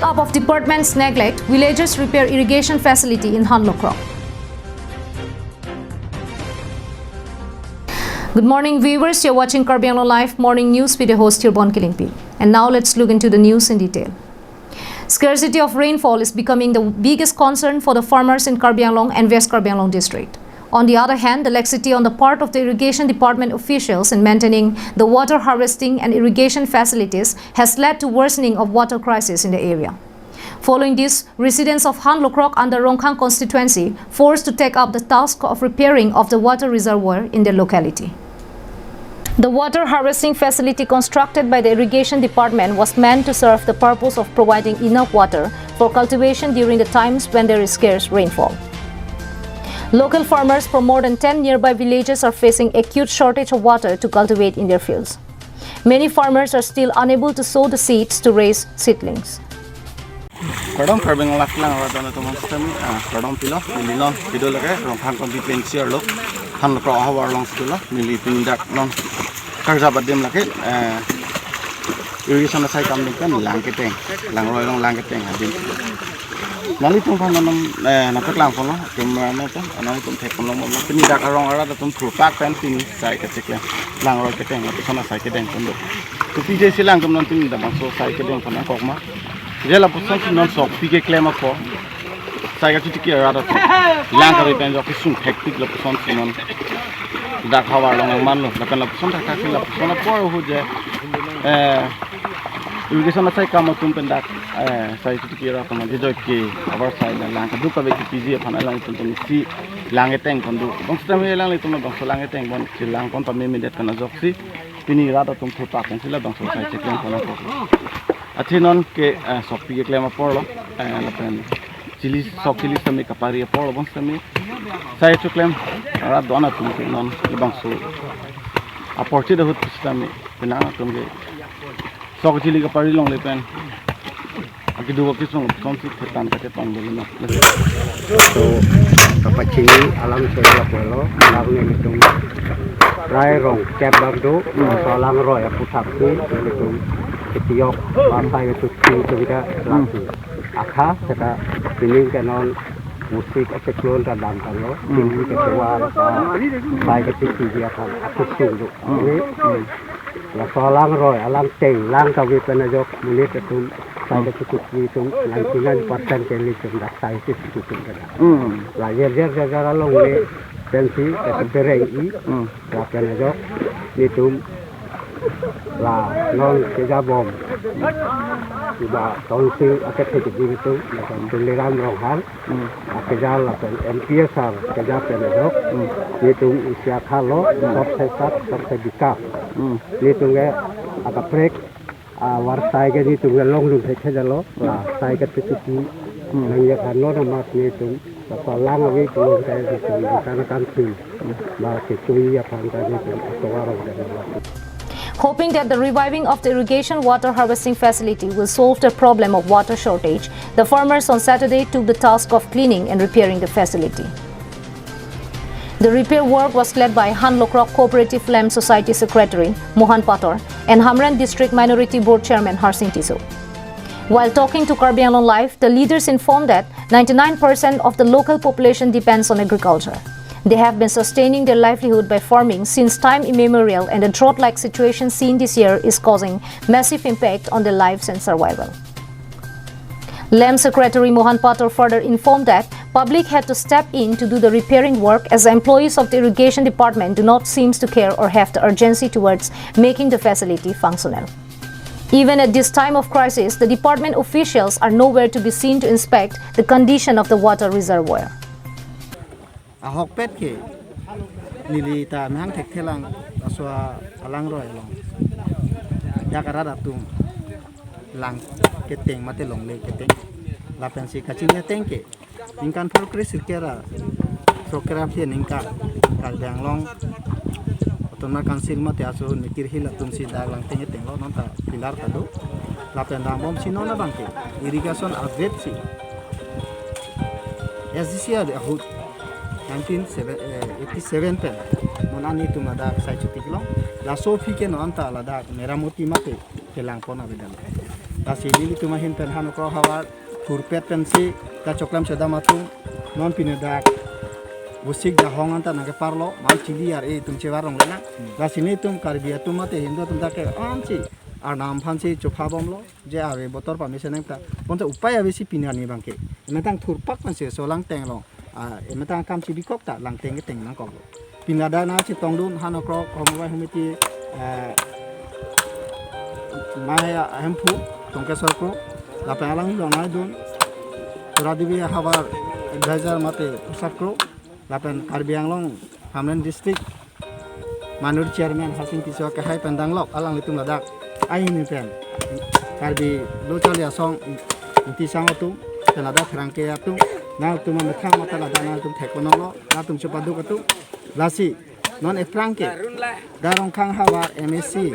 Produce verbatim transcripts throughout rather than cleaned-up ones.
Up of department's neglect, villagers repair irrigation facility in Hanlokrok. Good morning, viewers. You're watching Karbi Anglong Live Morning News with your host, Hirbon Kilingpi. And now let's look into the news in detail. Scarcity of rainfall is becoming the biggest concern for the farmers in Karbi Anglong and West Karbi Anglong district. On the other hand, the laxity on the part of the irrigation department officials in maintaining the water harvesting and irrigation facilities has led to worsening of water crisis in the area. Following this, residents of Hanlokrok under Rongkhang constituency forced to take up the task of repairing of the water reservoir in their locality. The water harvesting facility constructed by the irrigation department was meant to serve the purpose of providing enough water for cultivation during the times when there is scarce rainfall. Local farmers from more than ten nearby villages are facing acute shortage of water to cultivate in their fields. Many farmers are still unable to sow the seeds to raise seedlings. Kardom Karbi Anglong Live lang rat don atum sitame, ah, kardom pilo, neli non kedo lake Rongkhang constituency arlo, Hanlokrok ahavar along si dolo, neli pini dak non karjap adim lake, eh, irrigation asai kam adim pen lang keteng, langroi along lang keteng adim. Nanglitum aphan non, eh, nangpaklang ponlo, camera man atum, nanglitum thek ponlo, pini dak arong arat atum thurpak pen pini sai kacheklem, langroi keteng, lapuson asai kedeng pon do. Kopi jesi alangtum non pini dak bangso sai kedeng pon nangkok ma. Je lapuson si non sokpi keklem apor. Sai kachitiki arat atum. Lang kave pen jok kesung hektik lapuson si non dak havar along nangmanlo. Lapen lapuson thakthak si lapuson apor ahut je, eh, irrigation asai kam atum pen dak, eh, sai kachitiki arat atum je joi ke abar sai na lang kaduk kave kepiji aphan alangtum tum si lang eteng pon do. Bangso tame alanglitum bangso lang eteng pon si lang pon pame medet pen ajoksi pini rat atum thurpak pen si labangso sai cheklem pon nangkok. Athe non ke, eh, sokpi keklem aporlo, eh, lapen chili sok chili sitame kapari aporlo bangso tame sai cheklem rat don atum ke non labangso apor chida ahut sitame penang atum ke sok chili kapari longle pen akidu akisung atum si thetan ta ketong dolo na. So, kapachini alam choi lapulo, alam nelitum rai rong kep bak do, so langroi aputhak si nelitum ketiok, pasai ketu si sumida lasi akha seta pining ke non musik acheklon ta dam tanglo, pining ke kewa ta sai keti si dia kan akusung do. Ini laso alangroi, alangteng, lang kave pen ajok monit atum, sai kachikuk atum, ninety nine percent ke nelitum dak sai kachikuk atum kada. Hmm. La jer jer jer jer along le pensi kachipereng i, Hmm. lapen ajok nelitum la non kejabom. Iba council akethe kejing atum, lapen Tuliram Ronghang, Hmm. akeja lapen M P S R keja pen ajok, Hmm. nelitum isi akha lo, Hmm. sobse sat, sobse bikas. Hmm. Nelitum ke akaprek, ah, war sai ke nelitum ke longdun thekthedetlo, Hmm. la sai ke tititi, Hmm. nangji aphan non amat nelitum, laso lang ave kelong ke nelitum, kan kan sim, Hmm. ba kechui aphan ke nelitum, atovar ave. Hoping that the reviving of the irrigation water harvesting facility will solve the problem of water shortage, the farmers on Saturday took the task of cleaning and repairing the facility. The repair work was led by Hanlokrok Cooperative Lamb Society Secretary Mohan Pator and Hamren District Minority Board Chairman Harsing Tisso. While talking to Karbi Anglong Live, the leaders informed that ninety-nine percent of the local population depends on agriculture. They have been sustaining their livelihood by farming since time immemorial, and the drought-like situation seen this year is causing massive impact on their lives and survival. Lamb Secretary Mohan Pator further informed that public had to step in to do the repairing work, as the employees of the irrigation department do not seem to care or have the urgency towards making the facility functional. Even at this time of crisis, the department officials are nowhere to be seen to inspect the condition of the water reservoir. Ahokpet ke neli ta mehang thekthelang, laso alangroi along dak arat atum lang keteng mate longle keteng, lapensi kachini ateng ke ningkan phurkre sirkep ra, phurkre aphi aningkan Karbi Anglong Autonomous Council mate aso Nikir Hill atum si dak lang teng tenglo, non ta pillar ta do. Lapen dambom si non abang ke irrigation upgrade si S D C ahut nineteen eighty-seven pen non nelitum ladak sai chuti kelong. Laso aphi ke non ta ladak meramoti mate Kelangpon avedal. Lasi nelitum ahin pen Hanokro havar thurpet pensi kachoklam chedam atum non pine dak Busik Dahong anta nangkeparlo, mai chili ar-e atum chevar rong lena. Lasi nelitum Karbi atum mate Hindu atum ta ke-ansi arnam aphansi chophabomlo, je ave botor pame seneng ta. Bonta upai avesi pine arni abangke. Emetang thurpak pensi so langteng along, ah, emetang akam chibikok ta langteng keteng nangkoklo. Pine ladak nangchetongdun Hanokro Homobai Homiti, eh, mai ahemphu Tongkeswar Kro, lapen alangli along nangdun Tura Devi havar advisor mate Prasad Kro, lapen Karbi Anglong Hamren District Manur Chairman Harsing Tisso akehai pen danglok alanglitum ladak ahin pen Karbi Lo Charli Asong Ingti Sang atum pen ladak pherangke atum, nangtum amethang mate ladak nangtum thekpononglo, nangtum chopaduk atum. Lasi non ephrang ke Darongkhang havar M A C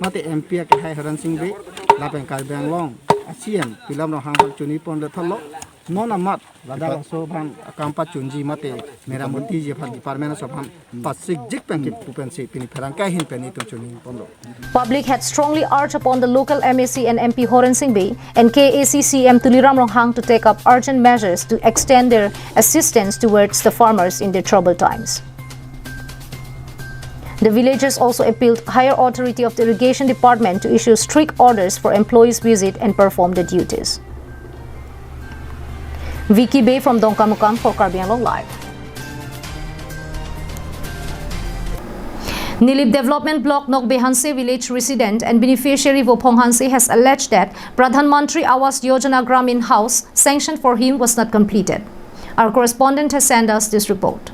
mate M P akehai Horensing Bey lapen Karbi Anglong a C M Tuliram Ronghang aphan chunipon le thotlo, non amat ladak laso aphan akam pachunji mate meramotiji aphan department aso aphan pasikjik pen kipu pensi pini pherangke ahin pen itum chuniponlo. Public had strongly urged upon the local M A C and M P Horensing Bey and K A A C C M Tuliram Ronghang to take up urgent measures to extend their assistance towards the farmers in their troubled times. The villagers also appealed higher authority of the irrigation department to issue strict orders for employees visit and perform the duties. Vicky Bey from Dongkamukam for Karbi Anglong Live. Nilip Development Block Nokbe Hanse village resident and beneficiary Vophong Hanse has alleged that Pradhan Mantri Awas Yojana Gramin house sanctioned for him was not completed. Our correspondent has sent us this report.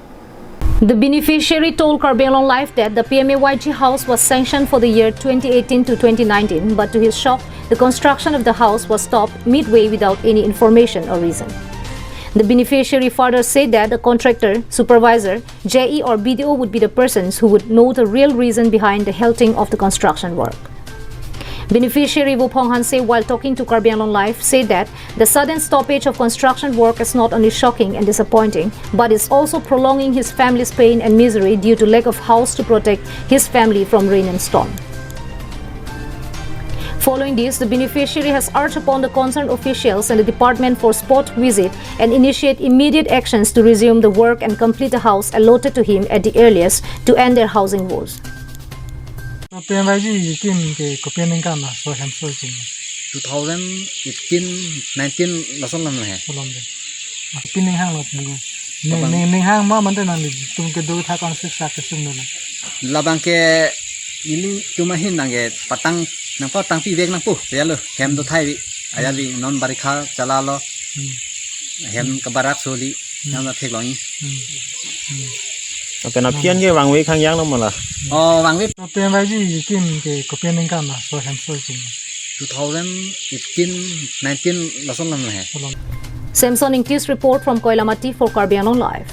The beneficiary told Karbi Anglong Live that the P M A Y G house was sanctioned for the year twenty eighteen to twenty nineteen, but to his shock, the construction of the house was stopped midway without any information or reason. The beneficiary further said that the contractor, supervisor, J E or B D O would be the persons who would know the real reason behind the halting of the construction work. Beneficiary Vophong Hanse, while talking to Karbi Anglong Live, said that the sudden stoppage of construction work is not only shocking and disappointing, but is also prolonging his family's pain and misery due to lack of house to protect his family from rain and storm. Following this, the beneficiary has urged upon the concerned officials and the department for spot visit and initiate immediate actions to resume the work and complete the house allotted to him at the earliest to end their housing woes. Pen bai ji kim ke kopi aningkan laso hem so chini? Two thousand eighteen, nineteen lason lam he. Kolom de. Kopi aning hanglo bu. Ning, Labang. Ning, aning hang ma mante nanglitum kedo tha kon siksa kesung dolo. Labang ke nelitum ahin nangkepatang, nangpatang pivek nangpo, ya lo, hem do thai vi. Aya vi non barikha chala lo. Hmm. Hem kebarak soli, Hmm. nang na theklong i. Hmm. Hmm. Oke, na Hmm. pian ke vangve khangjang lo mala. Oh, vangve. Pen bai ji kim ke kopi aningkan laso hem so chini? Two thousand eighteen, nineteen lason lam he. Kolom. Samson Ingti's report from Koilamati for Karbi Anglong Live.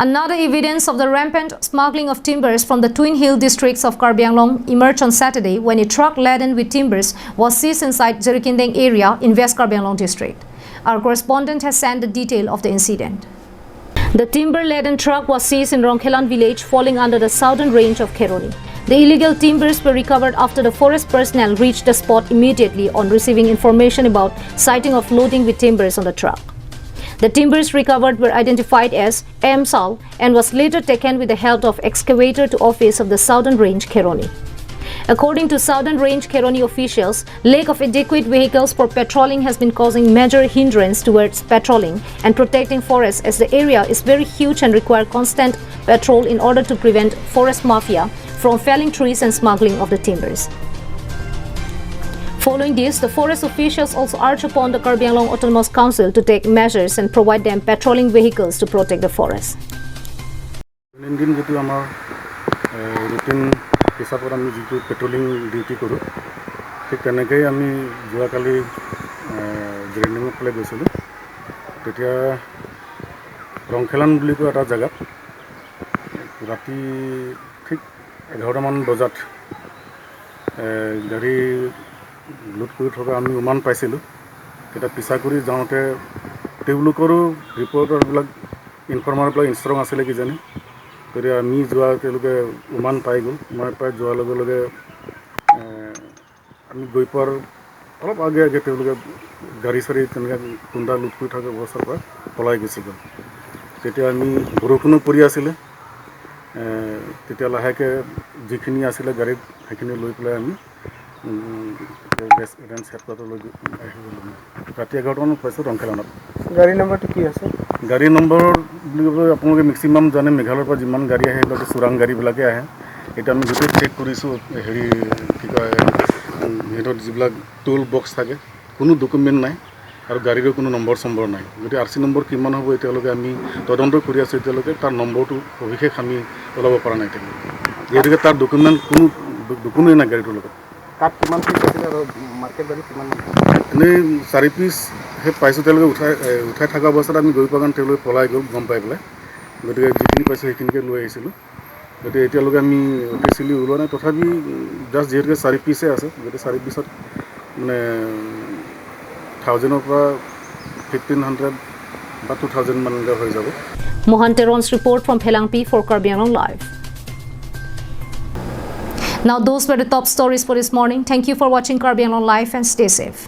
Another evidence of the rampant smuggling of timbers from the Twin Hill districts of Karbi Anglong emerged on Saturday when a truck laden with timbers was seized inside Jirikindeng area in West Karbi Anglong district. Our correspondent has sent the detail of the incident. The timber-laden truck was seized in Rongkhelan village, falling under the southern range of Kheroni. The illegal timbers were recovered after the forest personnel reached the spot immediately on receiving information about sighting of loading with timbers on the truck. The timbers recovered were identified as M sal and was later taken with the help of excavator to office of the Southern Range Kheroni. According to Southern Range Kheroni officials, lack of adequate vehicles for patrolling has been causing major hindrance towards patrolling and protecting forests, as the area is very huge and require constant patrol in order to prevent forest mafia from felling trees and smuggling of the timbers. Following this, the forest officials also urged upon the Karbi Anglong Autonomous Council to take measures and provide them patrolling vehicles to protect the forest. দৈনন্দিন যিটো আমাৰ ৰুটিন হিচাপত আমি যিটো patrolling duty কৰোঁ, ঠিক তেনেকেই আমি যোৱাকালি জেৰেনিঙৰ ফালে গৈছিলোঁ। তেতিয়া ৰংখেলান বুলি কোৱা এটা জেগাত ৰাতি ঠিক এঘাৰটামান বজাত এ, গাড়ী লোড কৰি থকা আমি উমান পাইছিলোঁ। তেতিয়া পিছা কৰি যাওঁতে তেওঁলোকৰো ৰিপৰ্টাৰবিলাক, ইনফৰ্মাৰবিলাক ষ্ট্ৰং আছিলে কিজানি। গতিকে আমি যোৱা তেওঁলোকে উমান পাই গ'ল। উমান পাই যোৱাৰ লগে লগে এ, আমি গৈ পোৱাৰ অলপ আগে আগে তেওঁলোকে গাড়ী চাড়ী তেনেকৈ কুন্দা লোড কৰি থকা অৱস্থাৰ পৰা পলাই গুচি গ'ল। তেতিয়া আমি বৰষুণো পৰি আছিলে। এ, তেতিয়া লাহেকৈ যিখিনি আছিলে গাড়ীত, সেইখিনি লৈ পেলাই আমি, উম, ৰেঞ্জ, ৰেঞ্জ হেডকোৱাৰ্টাৰলৈ গৈ, আহি গ'লো। ৰাতি এঘাৰটামানত পাইছোঁ ৰংখেলানত। গাড়ী নম্বৰটো কি আছে? গাড়ী নম্বৰ বুলি ক'লে আপোনালোকে মেক্সিমাম জানে, মেঘালয়ৰ পৰা যিমান গাড়ী আহে, সেইবিলাকতো চোৰাং গাড়ীবিলাকে আহে। এতিয়া আমি গোটেই চেক কৰিছোঁ, হেৰি, কি কয়, উম, সিহঁতৰ যিবিলাক টোল বক্স থাকে, কোনো ডকুমেণ্ট নাই আৰু গাড়ীৰো কোনো নম্বৰ চম্বৰ নাই। গতিকে আৰ চি নম্বৰ কিমান হ'ব, এতিয়ালৈকে আমি তদন্ত কৰি আছোঁ। এতিয়ালৈকে তাৰ নম্বৰটো সবিশেষ আমি ওলাব পৰা নাই এতিয়ালৈকে। যিহেতুকে তাৰ ডকুমেণ্ট কোনো ডু-, ডকুমেণ্ট নাই গাড়ীটোৰ লগত। তাত কিমান পিচ আছিলে আৰু মাৰ্কেট ভেলু কিমান? এনেই চাৰি পিচহে পাইছোঁ তেওঁলোকে উঠাই, এ, উঠাই থকা অৱস্থাত আমি গৈ পোৱা কাৰণে তেওঁলোকে পলাই গ'ল গম পাই পেলাই। গতিকে যিখিনি পাইছোঁ সেইখিনিকে লৈ আহিছিলোঁ। গতিকে এতিয়ালৈকে আমি অফিচিয়েলি ওলোৱা নাই, তথাপি জাষ্ট যিহেতুকে চাৰি পিচে আছে, গতিকে চাৰি পিচত মানে থাউজেণ্ডৰ পৰা ফিফটিন হাণ্ড্ৰেড বা টু থাউজেণ্ড মান এনেকৈ হৈ যাব। Mohan Teron's report from Phelangpi for Karbi Anglong Live. Now, those were the top stories for this morning. Thank you for watching Karbi Anglong Live and stay safe.